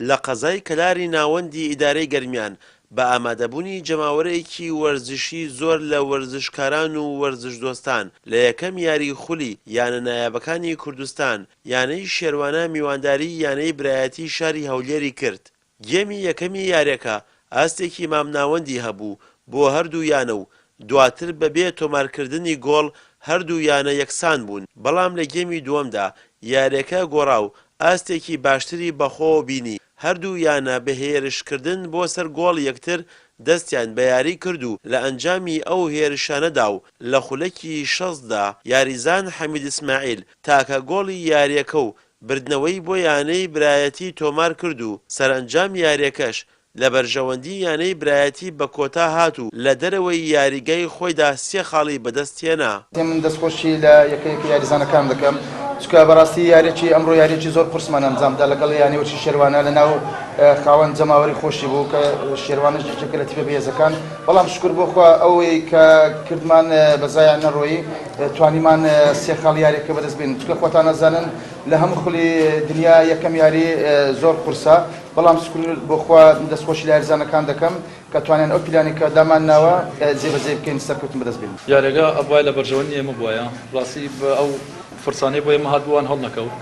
لە قەزای کەلاری ناوەندی ئیدارەی گەرمیان بە ئامادەبوونی جەماوەرێکی وەرزشی زۆر لە وەرزشکاران و وەرزشدۆستان لە یەکەم یاری خولی یانە نایابەکانی کوردستان یانەی شێروانە میوانداری یانەی برایەتی شاری هەولێری کرد. گێمی یەکەمی یاریەکە ئاستێکی مامناوەندی هەبوو بۆ هەردوو یانە و دواتر بەبێ تۆمارکردنی گۆڵ هەردوو یانە یەکسان بوون، بەڵام لە گێمی دووەمدا یاریەکە گۆڕا و ئاستێکی باشتری بەخۆوە بینی، هەردوو یانە بە هێرشکردن بۆ سەر گۆڵی یەکتر دەستیان بە یاری کرد و لە ئەنجامی ئەو هێرشانەدا و لە خولەکی 60 دا یاریزان حەمید ئیسماعیل تاکە گۆڵی یاریەکە و بردنەوەی بۆ یانەی برایەتی تۆمار کرد و سەرئەنجام یاریەکەش لە بەرژەوەندی یانەی برایەتی بە کۆتا هات و لە دەرەوەی یاریگای خۆیدا سێ خاڵی بەدەست هێنا. من دەستخۆشی لە یەکە یەکە یاریزانەکان دەکەم چونکە بەڕاستی یاریەکی ئەمڕۆ یاریەکی زۆر قورسمان ئەنجامدا لەگەڵ یانەی وەرزشی شێروانە لە ناو خاوەن جەماوەری خۆشی بوو کە شێروانەش یەکێکە لە تیپە بەهێزەکان بەڵام شکر بۆ خوا ئەوەی کە کردمان بە زایان نەڕۆیی توانیمان سێ خاڵ یاریەکە بەدەست بێنین چونکە خۆتان ئەزانن لە هەموو خولی دنیا یەکەم یاری زۆر قورسە بەڵام شکر بۆ خوا دەستخۆشی لە یاریزانەکان دەکەم کە توانیان ئەو پلانەی کە دامان ناوە جێبەجێ بکەین سەرکەوتن بەدەست بێنین. یاریەکە ئەبوایە لە بەرژەوەندی ئێمە بوایە ڕاستی ئەو فرسانەی بۆ ئێمە هات بۆ وان هەڵنەکەوت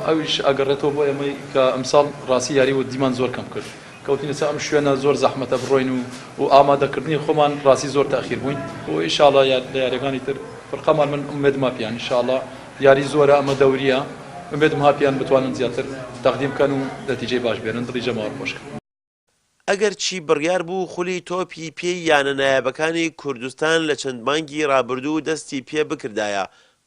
ئەویش ئەگەڕێتەوە بۆ ئێمەی کە ئەمساڵ ڕاستی یاری ودیمان زۆر کەم کرد کەوتینە سەر ئەم شوێنە زۆر زەحمەتە بڕۆین و و ئامادەکردنی خۆمان ڕاستی زۆر تاخیر بووین و ئیشاڵا لە یاریەکانی تر فرقەمان من ئومێدم هەپیان ئیشاڵا یاری زۆرە ئەمە دەوریە ئومێدم هەپیان بتوانن زیاتر تەقدیم بکەن و نەتیجەی باش بێنن دڵی جەماوەر خۆش کەن. ئەگەرچی بڕیار بوو خولی تۆپی پێی یانە نایابەکانی کوردستان لە چەند مانگی رابردوو دەستی پێ بکردایە،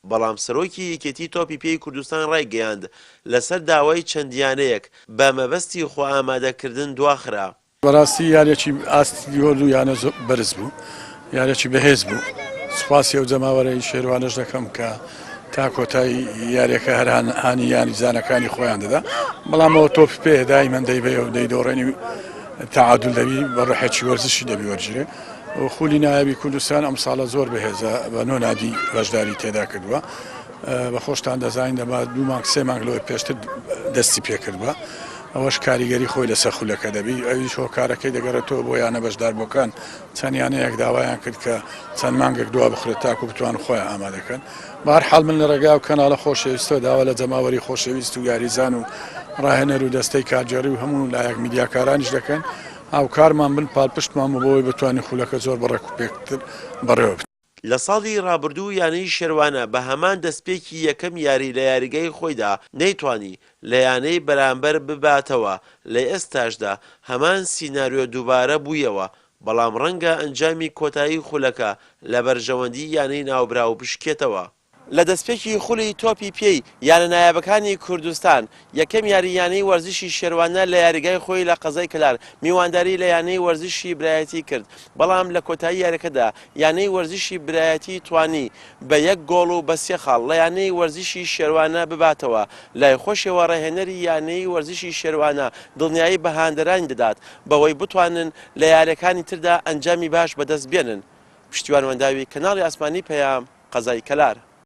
بەڵام سەرۆکی یەکێتی تۆپی پێی کوردستان رایگەیاند، لەسەر داوای چەند یانەیەک بە مەبەستی خۆئامادەکردن دواخرا. بەڕاستی یاریەکی ئاستی هەردوو یانە بەرز بوو، یاریەکی بەهێز بوو، سوپاسی ئەو جەماوەرەی شێروانەش دەکەم کە تا کۆتایی یاریەکە هەر هانی یاریزانەکانی خۆیان دەدا، بەڵام ئەوە تۆپی پێ دایمەن دەیبەیە و دەیدۆڕێنی و تەعادول دەبی بە ڕحێکی وەرزشی دەبی وەرگیرێ. خولی نایابی کوردستان ئەم ساڵە زۆر بەهێزە بە نۆ نادی بەشداری تێدا کردووە. بە خۆشتان دەزانین دەبا دوو مانگ سێ مانگ لەوەی پێشتر دەستی پێکردبا ئەوەش کاریگەری خۆی لەسەر خولەکە دەبی ئەویش هۆکارەکەی دەگەڕێتەوە بۆ یانە بەشداربووەکان چەند یانەیەک داوایان کرد کە چەند مانگێک دوا بخرێت تاکو بتوان خۆیان ئامادەکەن بە هەر حاڵ من لە ڕێگا و کەناڵە خۆشەویستەوە داوا لە جەماوەری خۆشەویست و یاریزان و ڕاهێنەر و دەستەی کارگێڕی و هەموو لایەک میدیاکارانیش دەکەن هاوکارمان بن پاڵپشتمان بۆ بەوەی بتوانین خولەکە زۆر بە ڕێکوپێکتر بەڕێوە بچێت. لە ساڵی رابردوو یانەی شێروانە بە هەمان دەستپێکی یەکەم یاری لە یاریگای خۆیدا نەیتوانی لە یانەی بەرامبەر بباتەوە، لە ئێستاشدا هەمان سیناریۆ دووبارە بوویەوە، بەڵام رەنگە ئەنجامی کۆتایی خولەکە لە بەرژەوەندی یانەی ناوبراو بشکێتەوە. لە دەستپێکی خولی تۆپی پێی یانە نایابەکانی کوردستان، یەکەم یاری یانەی وەرزشی شێروانە لە یاریگای خۆی لە قەزای کەلار میوانداری لە یانەی وەرزشی برایەتی کرد، بەڵام لە کۆتایی یاریەکەدا یانەی وەرزشی برایەتی توانی بە یەک گۆڵ و بە سێ خاڵ لە یانەی وەرزشی شێروانە بباتەوە، لای خۆشیەوە ڕاهێنەری یانەی وەرزشی شێروانە دڵنیایی بە هاندەرانی دەدات بەوەی بتوانن لە یاریەکانی تردا ئەنجامی باش بەدەست بێنن. پشتیوان وەنداوی، کەناڵی ئاسمانی پەیام، قەزای کەلار.